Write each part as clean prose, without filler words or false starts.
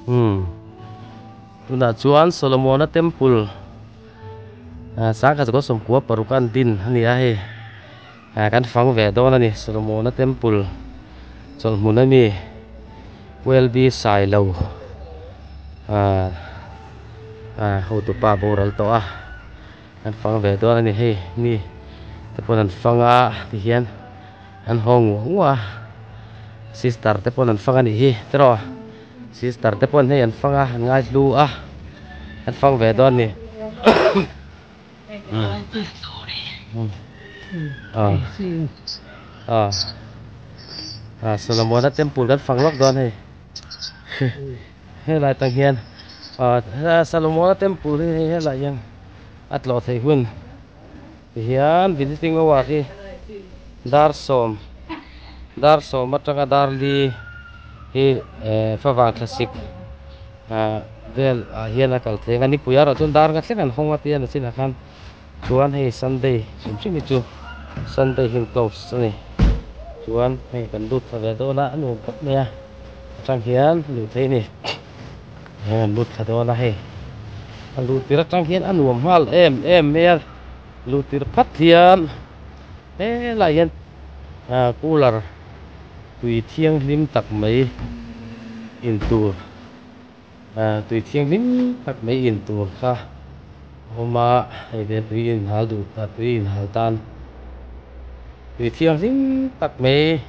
Umm tunah chuan Solomona temple ah sangkhat zakua sawmkua paruk a an din a ni a hei ah kan fang ve dawn a ni Solomona temple chawlhmun ami Welby Sailo ah ah hotupa boral tawh a kan fang ve dawn a ni hei mi te pawn an fang a tihian. An haw nguah nguah a, sister te pawn an fang a nih hi tiraw sister te pawn hei an fang a an ngaihlu a an fang ve dawn a ni Solomona temple kan fang lawk dawn hei helai tang hian Solomona temple hi hei helai hian a tlawh theih hun. Tihian visiting hour hi dar sawm dar sawm atanga dar li hi eh favang thlasik ah vel ah hian a kal thei ang a nipui erawh chuan dar nga thleng an hawng a tia na chinah khan chuan hei sunday hrim hrim hi chu sunday hi an close a ni chuan hei kan lut thla ve dawn a a nuam khawp mai a atang hian luh theih a ni. Heng an lut thla dawn a hei a luh tir atang hian a nuam nghal em em mai a luh tir phat hian helaiah hian ah cooler tui thianghlim tak mai in tur ah tui thianghlim tak mai in tur kha a awm a hei te tui in hal duh tui in hal tan tui thianghlim tak mai.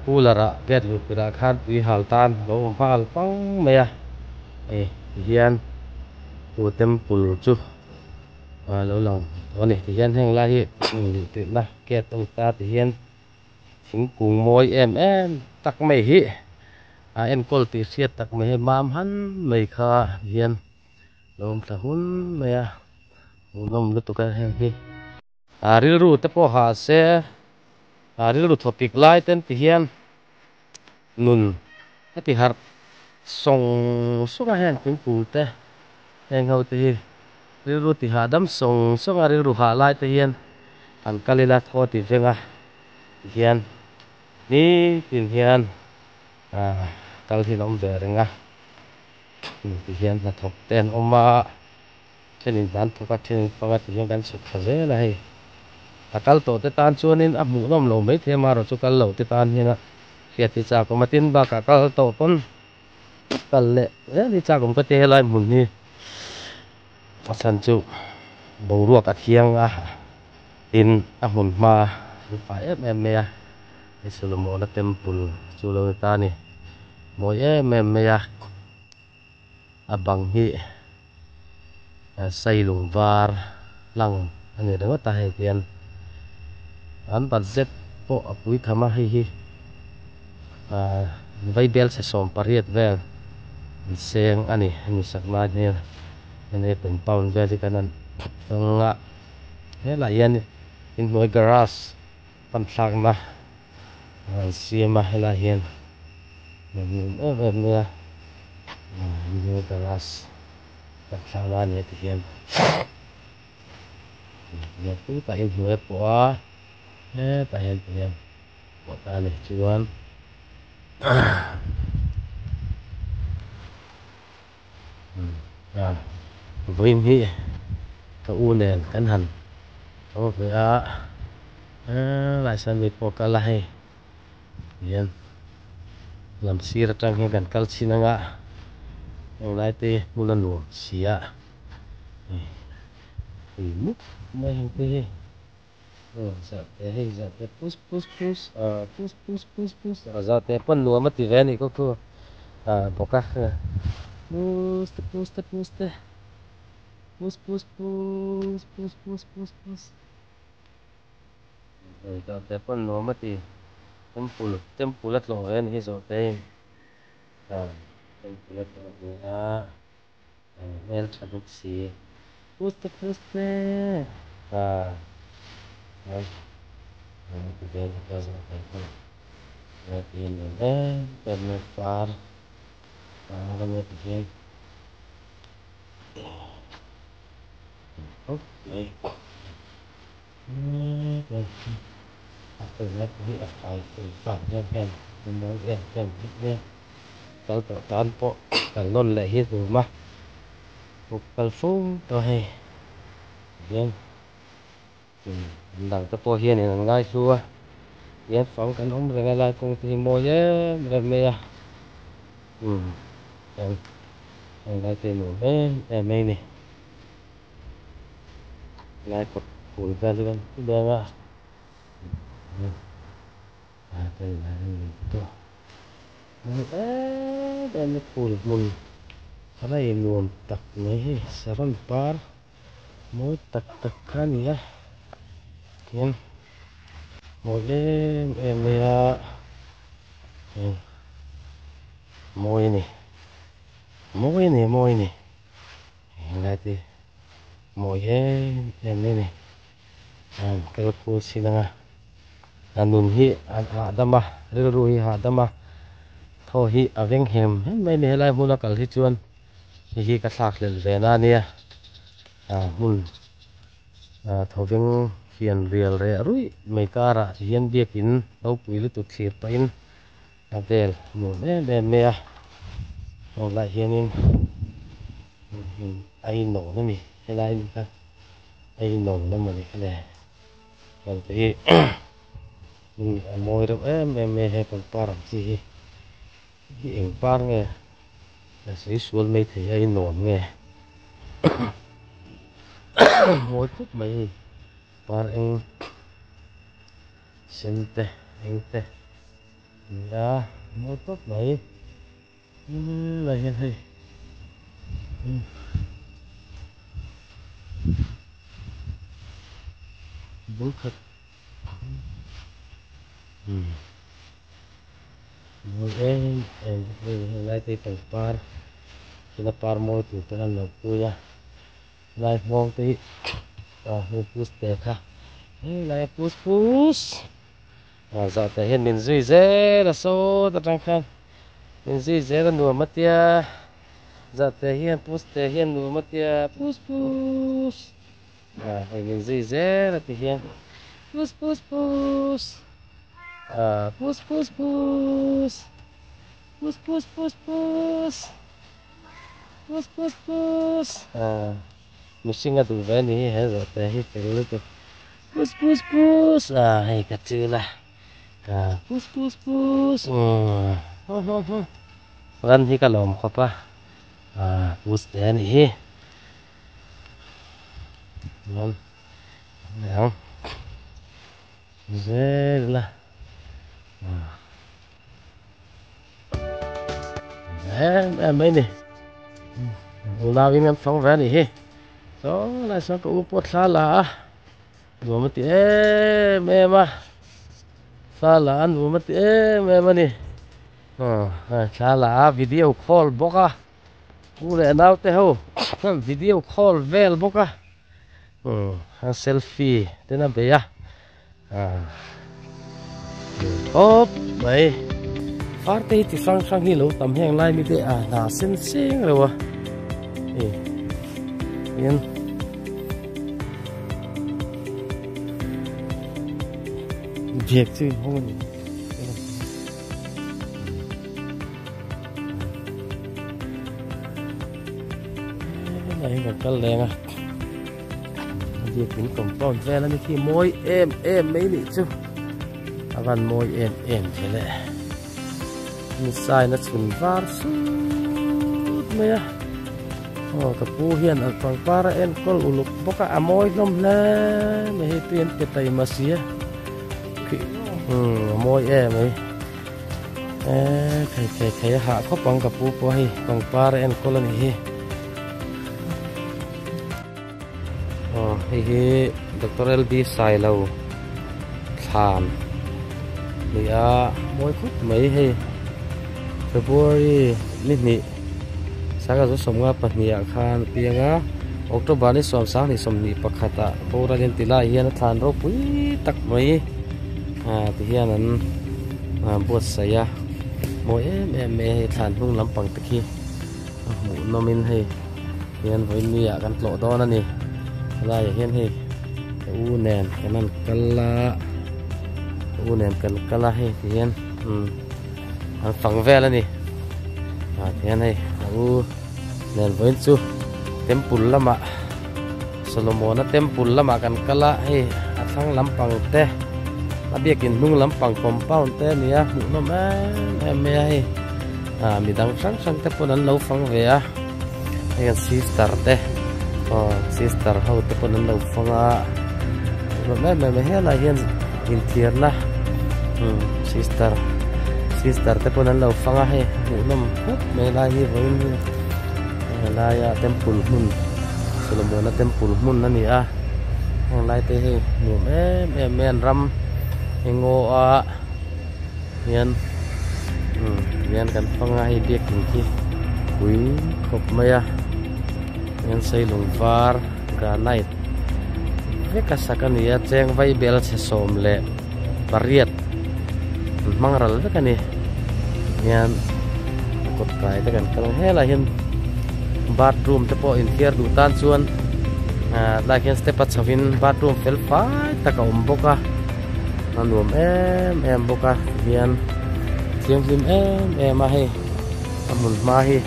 Cooler ah gate luh tirh ah khan tui hal tan a lo awm nghal pang mai a hei ti hian chu temple chu a lo lang tawh a ni ti hian heng lai hi luh tirhna gate a ni ta ti hian thingkung mawi em em tak mai hi a enkawl tih hriat tak mai hi mam han mai kha ti hian a lo awm thla hun mai a hmuhnawm lutuk a heng hi a rilru te pawh ha se. A rilru thawpik lai ten ti hian nun a ti harh sawng sawng a, heng thingkung te heng ho te hi rilru ti hahdam sawng sawng a, rilru hah lai te hian an kal ila thaw ti veng a ti hian nitin hian ah kal hi an awm ve reng a ti hian hnathawk te an awm a. Thenin hnan thawk a, thenin fang a ti hian kan chhuk thla zel a hei. A kal tawh te tan chuanin a hmuhnawm lo maithei a, marawh chu kal lo te tan hian a hriat hi chak awm a, tin bakah kal tawh pawn kal leh zel hi chak awm ka ti helai hmun hi a chhan chu boruak a thiang a, tin a hmun hma an fai em em mai a, hei Solomona temple chu lo ni ta a ni, mawi em em mai a, a bang hi. Sailung var hlang a ni ringawt a hei hian an budget pawh a pui tham a hei hi ahh vaibel chhe sawm pariat vel an seng a ni hemi sak lai hian hemi compound vel hi kan han hmang a helaiah hian inhnuai garage pan thlakna an siam a helaiah hian nuam em em mai a inhnuai garage. Kan thlang a nia ti hian pui pah in hnuai a pawh a hetah hian ti hian pawh ta a ni chuan a vawiin hi ka u nen kan han tho ve a helaiah sawn mi pawh a kal a hei Hian lam sir atang hian kan kal chhin anga englai te hmun a nuam si a hei hei mup mai ang te hi aw zah te hei zah te pus pus pus ah pus pus pus pus ah zah te pawn nuam a ti ve a nih kawk chu ah bawk a pus te pus te pus te pus pus pus pus pus pus pus. Hei tah te pawn nuam a ti temple temple a tlawh ve a ni hi zawh te in ah temple a tlawh ve a hmel tha bawk si pus te pus te ah nuam a ti ve a ni ka zawh te pawn a ti a nuam em em mai par par a nia ti hian khawp mai. A fel na pawh hi a fai fel fak em em a mawi em em bawk mai a. Kal tawh tan pawh kal nawn leh hi nuam a puk kal fo tawh hei hian an dang te pawh hianin an ngai hlu a hian fang kan awm reng a lai kawng te hi mawi em em mai a umm hian heng lai te hi nuam em em mai a ni lai kawt phul vel hi kan leng a. Phul hmun rei nuam tak mai hei saron par mawi tak tak kha a ni a tin mawi em em mai a mawi a ni mawi a ni mawi a ni helai te mawi em em mai a ni. An kal kual chin anga a nun hi a hahdam a rilru hi hahdam a thaw hi a veng hem hem mai a ni helai hmuna kal hi chuan hei hi ka thlak hlelh ve na ania ah hmun ah thawveng hian rial reh ruih mai karah hian biakin ropui lutuk thlir pahin a vel nuam em em mai a heng lai hianin a inawm a ni helai ni kha. Hei nuam lam a ni kha le heng te hi a mawi reuh em em mai a he pangpar ang chi hi hi eng par nge a sawi sual mai thei a nuam nge mawi khawp mai hei par eng sen te eng te nia mawi tawp mai. Helai hian hei bul khat mawi em em bawk a ni helai te hi pangpar tuna par mawi tur te an lo pui a helai hmawng te hi ah hei pus te kha helai a pus pus ah zah te hian min zui zel a sawt atang khan. Min zui zel a nuam a tia, Zahte hian pus te hian nuam a tia, pus pus ah hei min zui zel a ti hian pus pus pus ah pus pus pus pus pus pus pus pus pus pus ah mihring a duh ve a ni hi he zawhte hi fel lutuk pus pus pus ah hei ka chil a. Pus pus pus ran hi ka lawm khawp a pus te a nih hi chuan ang zel ila em em mai ni unau in kan fang ve a nih hi saw lai sawn ka u pawh thla la a. Nuam a ti em em a, thla la a nuam a ti em em a ni. Thla la a video call bawk a, u leh naute ho video call vel bawk a, a selfie ten a bei a, tawp mai. Parte hi chi hrang hrang hi lo tam heng lai mi te a hna sen seng reuh a hei hian biak chu in hawng a ni helai hi kan kal leng a biak in compound vel a ni khi mawi em em mai nih chu. A van mawi em em ve le. Ni sign a chhun var sut mai a. Aw ka pu hian a pangpar a enkawl uluk bawk a, a mawi hlawm hle mai hei tui an pe taima si a. A mawi em mai. Eee thei thei thei a hah khawp ang ka pu pawh hei pangpar a enkawl a nih hi. Aw hei hi Doctor L B Sailo thlan ni a mawi khawp mai hei February ni hnih sangha zu sawmnga pahnih ah khan a piang a October ni sawm sanghnih sawmhnih pakhat ah boral in ti lai hian a thlan ropui tak mai ah ti hian an buatsaih a mawi em em mai a hei thlan hnung lampang te khi a hmuh nawm in hei. Hian vawiin ah kan tlawh dawn a ni helaiah hian hei ka u nen kan han kal a ka u nen kan kal a hei ti hian umm an fang vel a ni. Ah tihian hei a u nen vawiin chu temple lamah Solomona temple lamah kan kal a hei a thlang lampang te a biakin hnung lampang compound te a ni a hmuh nawm em em mai a hei ah midang hrang hrang te pawn an lo fang ve a hei an sister te aw sister ho te pawn an lo fang a hmuh nawm em em mai helai hian inthiarna umm sister sister te pawn an lo fang a hei hmuh nawm khawp mai lai hi vawiin hi helaia temple hmun Solomona temple hmun a ni a heng lai te hi nuam em em mai an ram engaw a hian umm hian kan fang a hei biakin khi pui khawp mai a hian seilung var granite vek a sak a ni a cheng vaibel chhe 18 an hmang ral vek a ni hian a kawt kai te kan kal ang helai hian bathroom te pawh inthiar duh tan chuan ah tlaiah khian step a chho in bathroom fel fai tak a awm bawk a a nuam em em bawk a tihian thianghlim em em a hei a hmun hma hi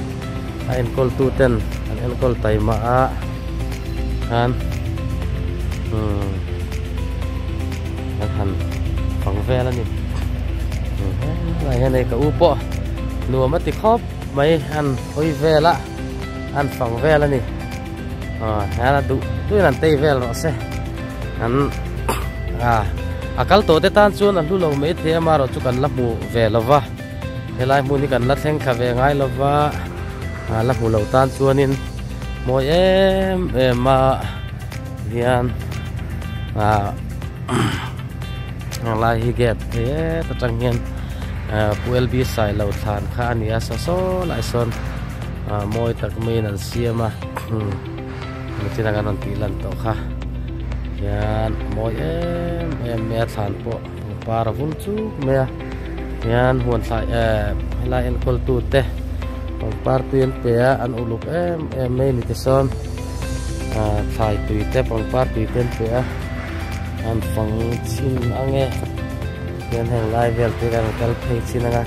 a enkawl tu ten an enkawl taima a khan umm an han fang vel a ni helai hian hei ka u pawh nuam a ti khawp mai an hawi vel a an fang vel a ni aw hian a duh duhin an tei vel rawh se an ah a kal tawh te tan chuan a hlu lo maithei amaherawhchu kan la hmu ve lo va. Helai hmun hi kan la thleng thla ve ngai lova ah la hmu lo tan chuanin mawi em em a hian ah helai hi gate het atang hian ah pu L B Sailo thlan kha a ni a saw saw lai sawn ah mawi tak maiin an siam a nichina kan rawn tih lan tawh kha hian mawi em em mai a thlan pawh. Pangpar a vul chuk mai a hian huan thlai eh helai enkawl tu te pangpar tui an pe a an uluk em em mai a ni tisawn ah thlai tui te pangpar tui te an pe a an fang chhin ang e hian heng lai vel te kan kal phei chhin ang a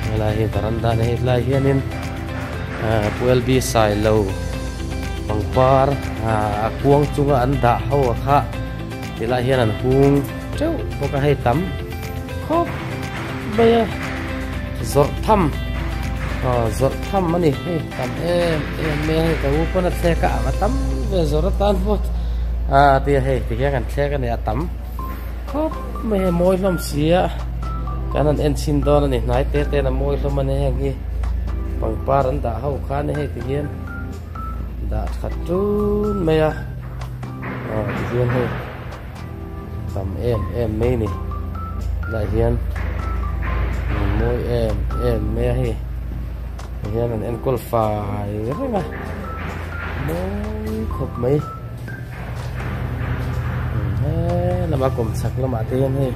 helai hi varanda a ni hetlai hianin ah pu L B Sailo pangpar ah a kuang chunga an dah ho a kha tilai hian an hung teuh bawk a hei tam khawp mai a zawrh tham aw zawrh tham a ni hei tam em em mai a hei ka u pawn a thlek a a tam ve zawrh atan pawh ah tia hei tihian kan thlek a ni a tam khawp mai a mawi hlawm si a kan han en chhin dawn a ni hnai te te in a mawi hlawm a ni heng hi pangpar an dah ho khan hei tihian dah that tun mai a aw tihian hei tam em em mai a ni tunah hian mawi em em mai a hei tihian an enkawl fai reng a mawi khawp mai he lama kawmchhak lamah te hian hei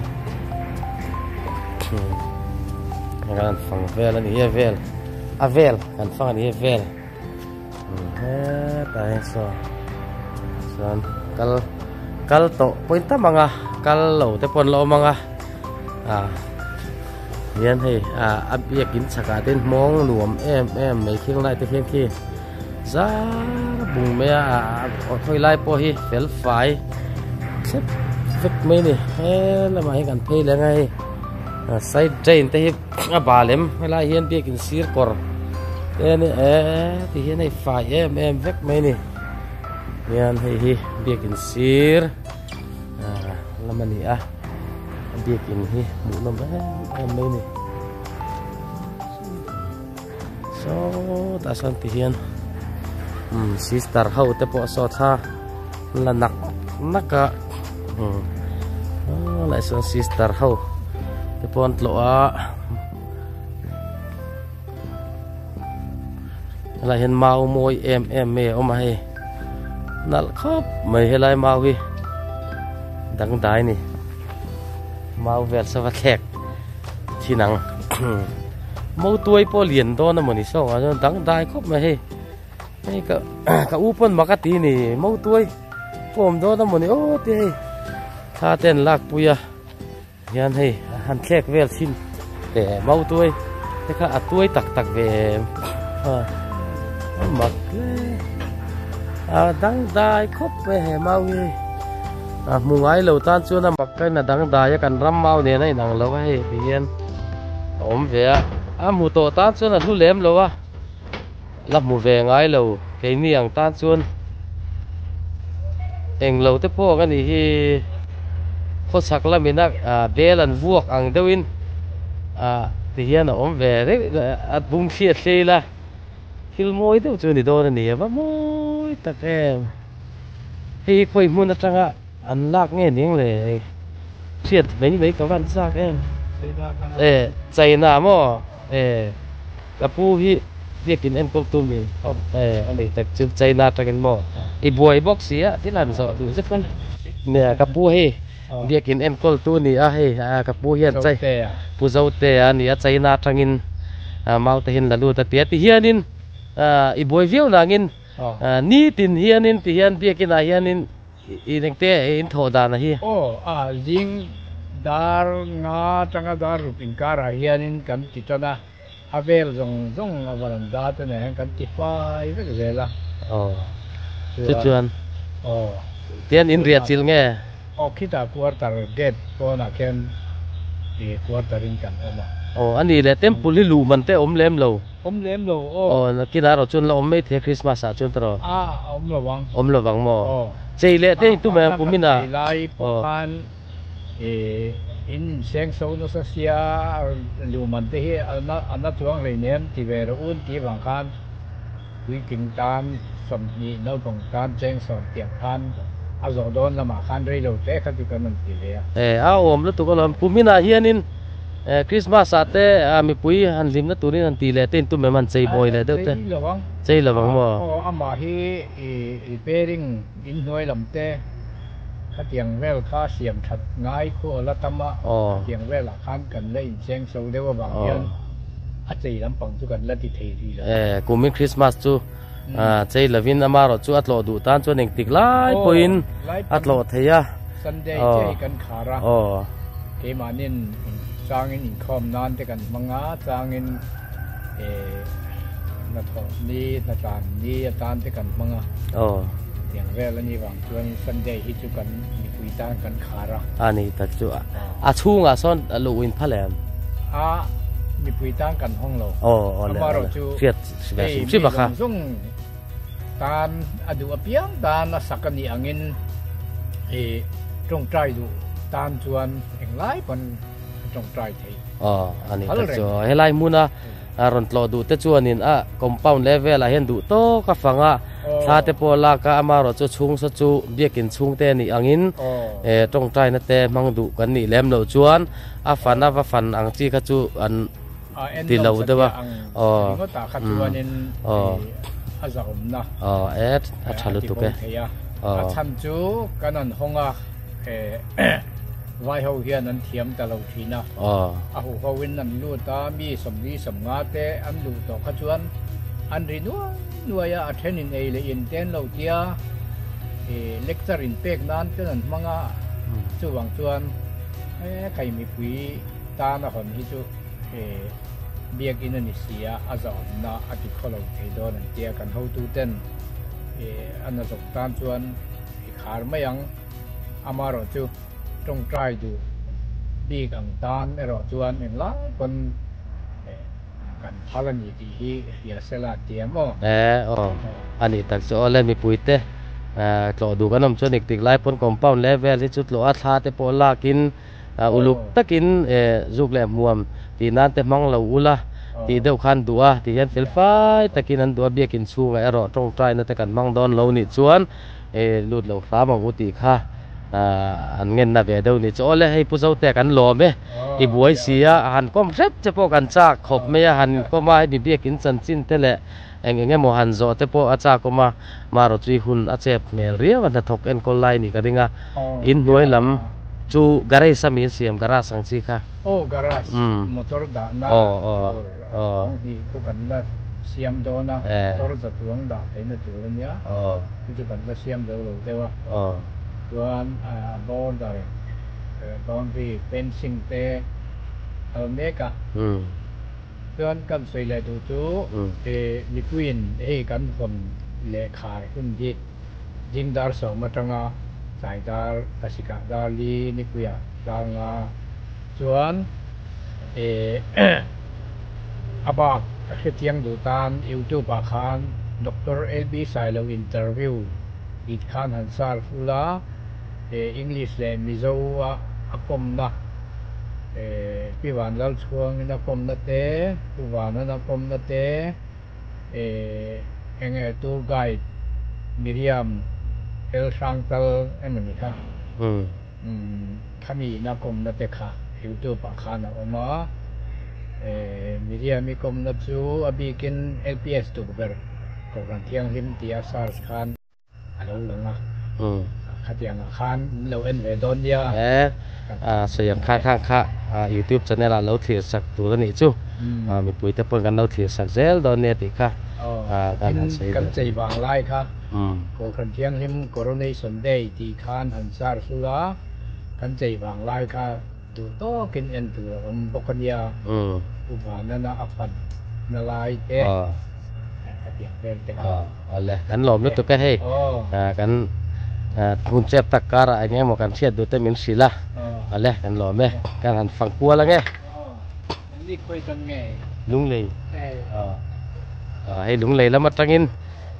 an fang vel a ni a vel a vel kan fang a ni a vel hetah hian saw chuan kal kal tawh point tam ang a kal lo te pawh an la awm ang a ah hian hei ah a biakin chhakah te hian hmawng nuam em em mai thil lai te hian khi zar bung mai a ah khawi lai pawh hi fel fai thlep vek mai a ni he lamah hian kan phei leh ang a hei side drain te hi a bal em helai hian biakin sir kawr te a ni eee ti hian hei fai em em vek mai a ni hian hei hi biakin sir ah lam a ni a biakin hi hmuh nawm em em mai a ni sawtah sawn ti hian umm sister ho te pawh saw thla la nak nak a umm aw lai sawn sister ho te pawh an tlawh a helai hian mau mawi em em mai a awm a hei nalh khawp mai helai mau hi dangdai a ni mau vel sava thlek thin ang motuai pawh lian dawn a mawni saw ah chuan dangdai khawp mai hei hei ka ka u pawn mak a ti ni motuai pawh awm dawn a mawni aw te hei thla te an lak pui a hian hei a han thlek vel thin teh motuai. Te kha a tuai tak tak ve em a a mak hle a dangdai khawp mai he mau hi a hmu ngai lo tan chuan a mak kain a dangdai a kan ram mau nen a inang lo a hei ti hian a awm ve a a hmu tawh tan chuan a hlu lem lo a la hmu ve ngai lo keini ang tan chuan englo te pawh ang a nih hi khawchhak lamin a ah bel an vuak ang deuhin ah ti hian a awm ve reng a bung hriat hle ila thil mawi deuh chu a ni dawn a ni a va mawi tak em hei hi khawi hmun atanga an lak nge ning le hriat mai mai ka van chak em e China maw e ka pu hi biakin enkawl tu mi e a ni tak chu China atangin maw i buai bawk si a thil han zawh duh zet a nia ka pu hei biakin enkawl tu ni a hei ka pu hian chai pu Zotea a ni a China atangin mau te hian la lut a ti a tihianin i buai viau nangin nitin hianin tihian biakinah hianin I engte in thawh dan a hi? Aw, a zing dar nga atanga dar ruk inkarah hianin kan ti tan a, a vel zawng zawng a varanda te nen hian kan ti fai vek zel a. Aw, chu chuan Aw. Tian in riah chilh nge? Aw, khitah quarter gate pawnah khian i quarter in kan awm a. Aw, a nih leh temple hi luh man te awm lem lo. Awm lem lo aw. Aw, nakinah erawh chuan la awm mai thei a Christmas ah chuan tawh. A, awm lo ang. Awm lo ang maw? Aw. Chei leh te intum em kum ina? Chei lai pawh khan in inseng so nasa sia luhman te hi a na chuang hlei nem ti ve rawh un tih vang khan puitling tan 20 naupang tan cheng sawm tiang khan a zawh dawn lamah khan rei lo te kha chu kan rawn ti ve a. E, a awm lutuk alawm. Kum inah hianin Christmas ah te mipui han hlimna turin han tih leh te intum em han chei bawi leh deuh te? Chei lo ang. Chei lo ang maw? Aw, amah hi i repairing inhnuai lam te khatiang vel kha siam that ngai khu a la tam a, khatiang velah khan kan la inseng so deuh avang hian a chei lampang chu kan la ti thei rih lo. E, kumin Christmas chu chei lovin amarawh chu a tlawh duh tan chuan engtik lai pawhin a tlawh thei a. Sunday te hi kan khar a, keimahnin changin inkhawm nan te kan hmang a, changin hnathawh ni, hnatlan ni atan te kan hmang a. Tiang vel a nih vang chuan Sunday hi chu kan mipui tan kan khar a. A ni tak chu a chhungah sawn luh in phal em? A mipui tan kan hawng lo. Amaherawhchu Hei mi zawng zawng tan a duh apiang tan a sak a nih angin i tawngtai duh tan chuan englai pawn a tawngtai thei. Aw a ni tak chu helai hmuna rawn tlawh duh te chuanin a compound level ah hian duh tawk a fang a thla te pawh a lak a amaherawh chu chhung saw chu biakin chhung te a nih angin tawngtaina te hmang duh kan nih lem loh chuan a fan a va fan ang chi kha chu an ti lo deuh a aw aw a zahawmna aw e a tha lutuk e aw a chhan chu kan an hawng a vai ho hian an thiam ta lo thin a aw a huh ho in an lut a mi sawmli sawmnga te an luh tawh kha chuan an ri nuai nuai a a then in ei leh in te an lo tia lecture in pek nan ten an hmang a chuvang chuan e kai mipui tan a hawn hi chu he biakin a ni si a, a zahawmna a ti khaw lo thei dawn an tia, kan hotuten a na zawk tan chuan i khar mai ang, amaherawh chu tawngtai duh bik ang tan erawh chuan englai pawn kan phal a ni tih hi hria sela an ti em aw. E aw, a nih tak chu awle mipuite tlawh duh kan awm chuan ik tik lai pawn compound level hi chu tlawh a thla te pawh lakin Uluk takin zuk leh hmuam tih nan te hmang lo ula tih deuh khan duh a, tih hian fel fai takin an duh a, biakin chhungah erawh tawngtaina te kan hmang dawn lo nih chuan lut lo hram ang u tih kha an ngenna ve deuh nih chu. Awle hei Pu Zote kan lawm e, i buai si a, han kawm hrep che pawh kan chak khawp mai a, han kawm a hemi biakin chanchin te leh eng eng emaw han zawh te pawh a chak awm a, marawh hun a chep hmel riau a, hnathawk enkawl lai nih ka ring a, inhnuai lam chu garage a mi an siam garage ang chi kha. Aw garage, motor dahna tur ang hnih khu kan la siam dawn a, motor za chuang dah theihna tur a nia, chu chu kan la siam zo lo deuh a, chuan border boundary fencing te kal mek a. Chuan kan sawi leh duh chu mipuiin hei kan hawn leh khar hun hi zing dar sawm atanga tlai dar thlasik ah dar li nipuiah dar nga chuan a bak a hrechiang duh tan youtube ah khan Doctor LB Sailo interview tih khan han search ula English leh Mizo a a kawmna Pi Vanlal chhuangin a kawmna te, Pu Vanan a kawmna te, eng nge tour guide Miriam El Hrangtal emawni kha khami in a kawmna te kha youtube ah khan a awm a, Miriam i kawmna chu a bikin LPS tukverh Kohhran Thianghlim tia search khan A lo lang a, khatiang ah khan min lo en ve dawn nia. He sawi ang kha khan kha youtube channel ah lo thlir sak tur a nih chu. Mipui te pawn kan lo thlir sak zel dawn nia tih kha kan han sawi ve. Kan chei vang lai kha Kohhran Thianghlim Coronation Day tih khan han search ula, kan chei vang lai kha duh tawkin en tur a awm bawk a nia. U Vanana a fan na lai te khatiang vel te kha. Awle, kan lawm lutuk e hei. Kan hun chep tak karah eng emaw kan hriat duh te min hrilh a. Awle, kan lawm e. Kan han fang kual ang e. Lunglei. Hei Lunglei lam atangin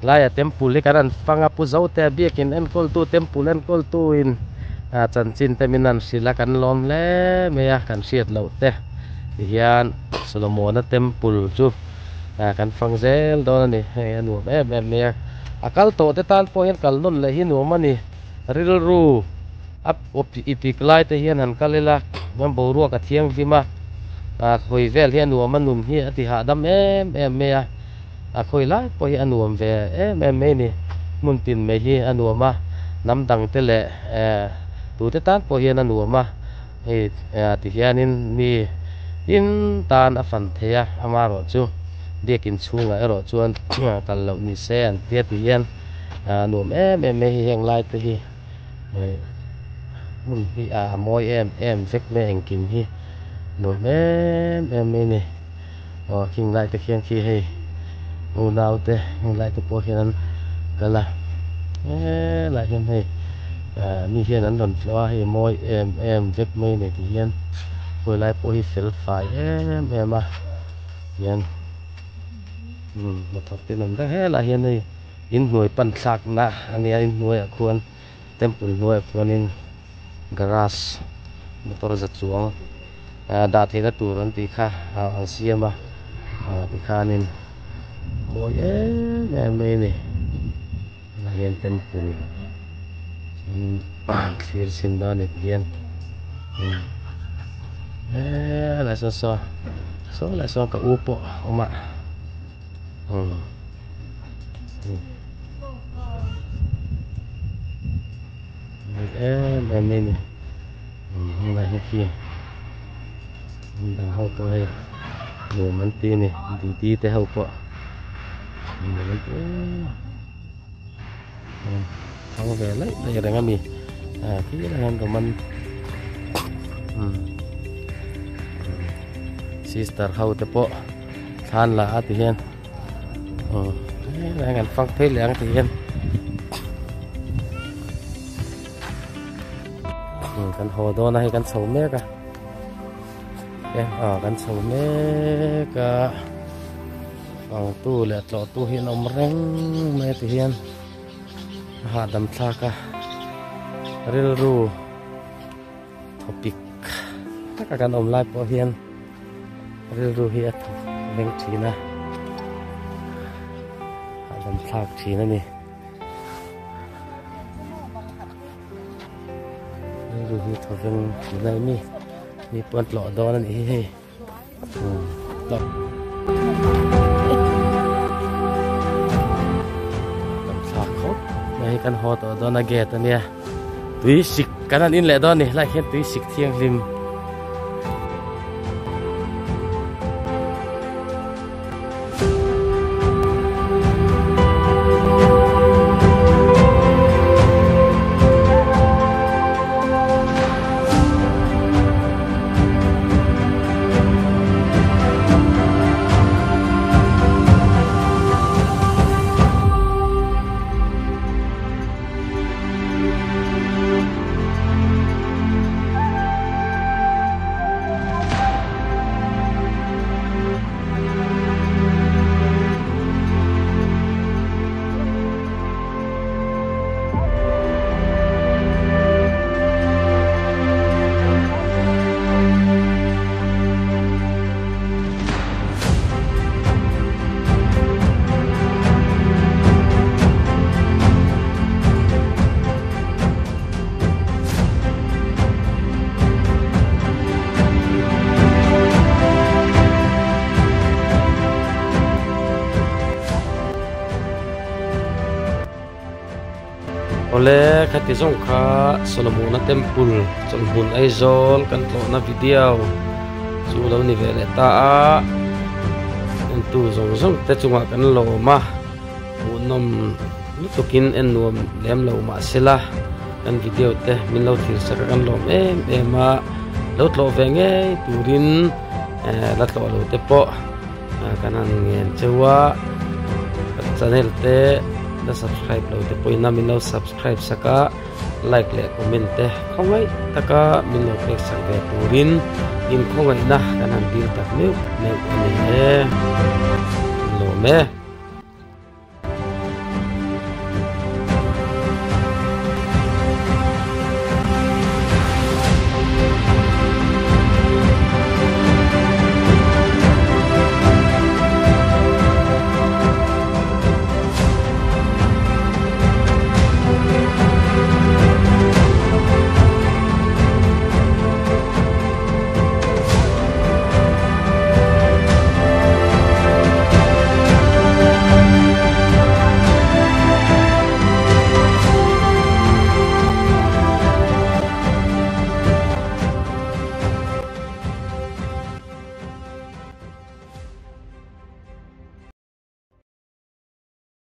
laia temple hi kan han fang a, Pu Zote biakin enkawltu temple enkawltuin chanchin te min han hrilh a, kan lawm hle mai a, kan hriat loh te tihian Solomona temple chu. Kan fang zel dawn a ni, hei a nuam em em mai a, a kal tawh te tan pawh hian kal nawn leh hi nuam a ni, rilru a ipik lai te hian han kal ila chuan boruak a thianghlim a, khawi vel hi a nuam a nun hi a ti hahdam em em mai a, a khawi lai pawh hi a nuam ve em em mai a ni, hmun tin mai hi a nuam a, hnam dang te leh tute tan pawh hian a nuam a. Hei ti hianin mi tin tan a fan thei a, amaherawh chu biakin chhungah erawh chuan kal loh ni se an tia ti hian nuam em em mai hi heng lai te hi hmun hi a mawi em em vek mai engkim hi nuam em em mai a ni. Aw khing lai te khian khi hei unau te heng lai te pawh hian an kal a helai hian hei mi hian an rawn tlawh a hei mawi em em vek mai a ni tih hian khawi lai pawh hi fel fai em em a tihian hnathawk te an awm vek helai hian hei inhnuai pan thlakna a nia inhnuaiah khuan temple hnuaiah khuanin garage motor za chuang dah theihna tur an tih kha an siam a tikhanin mawi em em mai a ni tunah hian temple thlir chhin dawn a ni tihian helai sawn saw saw lai sawn ka u pawh a awm a. Em em mai ni helai hi khi dang ho pawh hei nuam an ti a ni didi te ho pawh nuam an ti em thang ve laih laih reng a ni khi lai hian roman sister ho te pawh thlan la a ti hian. Aw heng an fang phei leh ang tih hian kan haw dawn a hei kan chho mek a aw kan chho mek a fangtu leh tlawhtu hi an awm reng mai a ti hian a hahdam thlak a rilru thawpik taka kan awm lai pawh hian rilru hi a thawk veng thin a hahdam thlak thin a ni rilru hi thaw veng thin a mi mi pawn tlawh dawn a nih hi hei hahdam thlak khawp mai hi kan haw tawh dawn a gate a nia tui sik kan han in leh dawn a ni helaiah hian tui sik thianghlim. Awle, khati zawng kha Solomona Temple chawlhmun Aizawl kan tlawhna video chu lo ni ve leh ta a, entu zawng zawng te chungah kan lawm a, hmuhnawm lutukin en nuam lem lo mahsela kan video te min lo thlir sak a kan lawm em em a, lo tlawh ve ngei turin la tlawh lo te pawh kan han ngen cheu a, kan channel te la subscribe lo te pawhin a min lo subscribe sak a, like leh comment te khawngaih taka min lo pek sak ve turin in khawngaihna kan han dil tak meuh meuh a ni e. Lawm e.